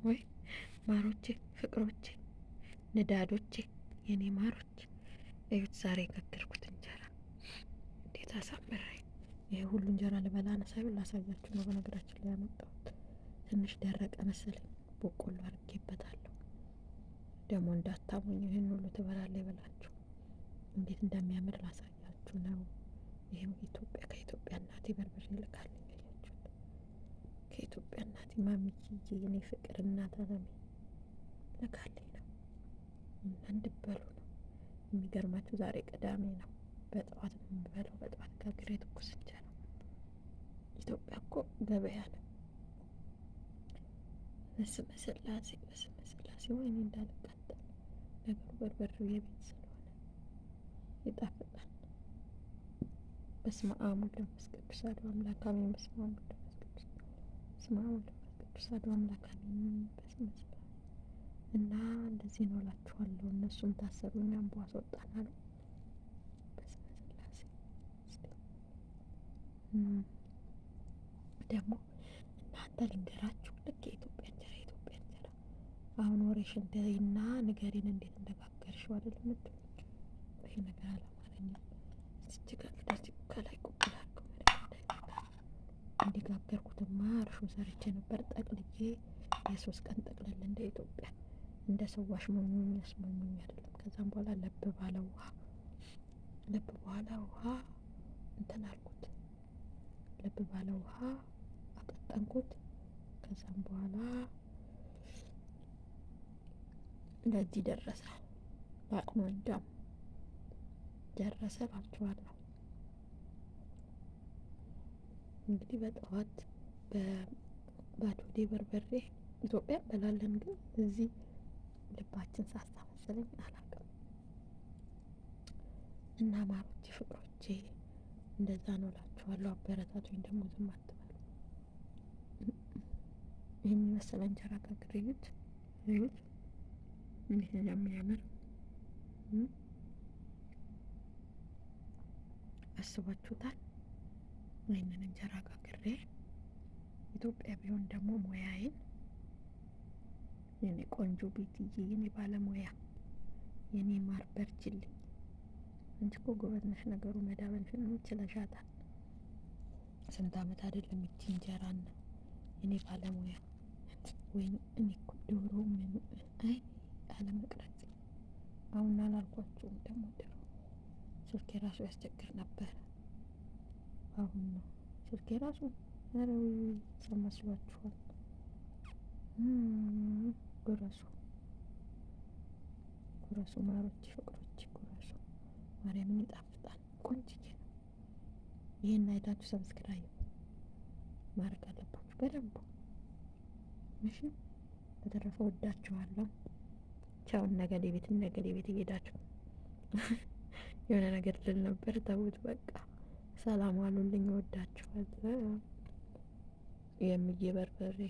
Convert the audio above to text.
ወይ ማሮቼ፣ ፍቅሮቼ፣ ንዳዶቼ፣ የኔ ማሮች እዩት። ዛሬ የጋገርኩት እንጀራ እንዴት አሳምሬ! ይሄ ሁሉ እንጀራ ልበላ ነው ሳይሆን ላሳያችሁ ነው። በነገራችን ላይ ያመጣሁት ትንሽ ደረቀ መሰለኝ፣ በቆሎ አድርጌበታለሁ። ደግሞ እንዳታሞኝ ይህን ሁሉ ትበላለህ ይበላችሁ። እንዴት እንደሚያምር ላሳያችሁ ነው። ይሄው ኢትዮጵያ ከኢትዮጵያ እናቴ በርበሬ ልካልኝ አያችሁት። ከኢትዮጵያ እናቴ ማሚዬ የኔ ፍቅር እናት አለሜ ልካልኝ ነው እና እንድበሉ ነው። የሚገርማችሁ ዛሬ ቅዳሜ ነው። በጠዋት ነው የምበላው። በጠዋት ጋግሬ ትኩስ እንጀራ። ኢትዮጵያ እኮ ገበያ ነው። በስመ ስላሴ በስመ ስላሴ። ወይኔ እንዳልቃጠል ነገሩ በርበሬው የቤት ስለሆነ ይጣፍጣል። በስመ አብ ወወልድ ወመንፈስ ቅዱስ አሐዱ አምላክ አሜን። በስመ አብ ወወልድ ወመንፈስ ቅዱስ በስመ አብ ወወልድ ወመንፈስ ቅዱስ አሐዱ አምላክ አሜን። በስመ ስላሴ እና እንደዚህ ነው እላችኋለሁ። እነሱም ታሰሩ፣ እኛም በዋስ ወጣን አሉ። በስመ ስላሴ ደግሞ እናንተ ልንገራችሁ፣ ልክ የኢትዮጵያ እንጀራ የኢትዮጵያ እንጀራ አሁን ወሬሽን ተይና ንገሪን እንዴት እንደጋገርሽው አይደል የምትሉኝ? ይሄ ነገር አላማረኝም። እዚች ጋር እንደዚህ ከላይ ቁጭ ላድርገው እንዲጋገርኩትማ እርሾ ሰርቼ ነበር ጠቅልዬ የ3 ቀን ጠቅልል እንደ ኢትዮጵያ እንደ ሰዋሽ ሞኞኝ አስሞኞኝ አይደለም። ከዛም በኋላ ለብ ባለ ውሃ ለብ በኋላ ውሃ እንትን አልኩት። ለብ ባለ ውሃ አቀጠንኩት። ከዛም በኋላ እንደዚህ ደረሰ። ለአቅመ አዳም ደረሰ እላችኋለሁ። እንግዲህ በጠዋት በባዶ ሆዴ በርበሬ ኢትዮጵያ እንበላለን፣ ግን እዚህ ልባችን ሳሳ መሰለኝ አላውቅም። እና ማሮቼ ፍቅሮቼ እንደዛ ነው እላችኋለሁ። አበረታቱኝ ደግሞ ዝም አትበሉ። ይህን የመሰለ እንጀራ ጋግሬ እዩት እዩት እንዴት እንደሚያምር አስባችሁታል? ይህንን እንጀራ ጋግሬ ኢትዮጵያ ቢሆን ደግሞ ሙያዬን የኔ ቆንጆ ቤትዬ፣ የኔ ባለሙያ፣ የኔ ማር በርችልኝ። አንቺ እኮ ጎበዝ ነሽ። ነገሩ መዳበንሽንም ችለሻታል። ስንት አመት አይደለም ይቺ እንጀራና የኔ ባለሙያ። ወይ እኔ እኮ ዶሮ ምን አይ አለመቅረጽ አሁን አላልኳችሁም። ደግሞ ድሮ ስልኬ ራሱ ያስቸግር ነበር። አሁን ነው ስልኬ ራሱ ኧረ ሰው መስሏችኋል። ጉረሱ ጉረሱ፣ ማሮች ፍቅሮች ጉረሱ። ማርያምን ይጣፍጣል። ቆንጅዬ ነው። ይሄን አይታችሁ subscribe ማድረግ አለባችሁ በደንቡ። እሺ፣ በተረፈ ወዳችኋለሁ። ቻው። ነገሌ ቤት ነገሌ ቤት እየሄዳችሁ የሆነ ነገር ልል ነበር፣ ተውት በቃ። ሰላም አሉልኝ። ወዳችኋለሁ። የምዬ በርበሬ።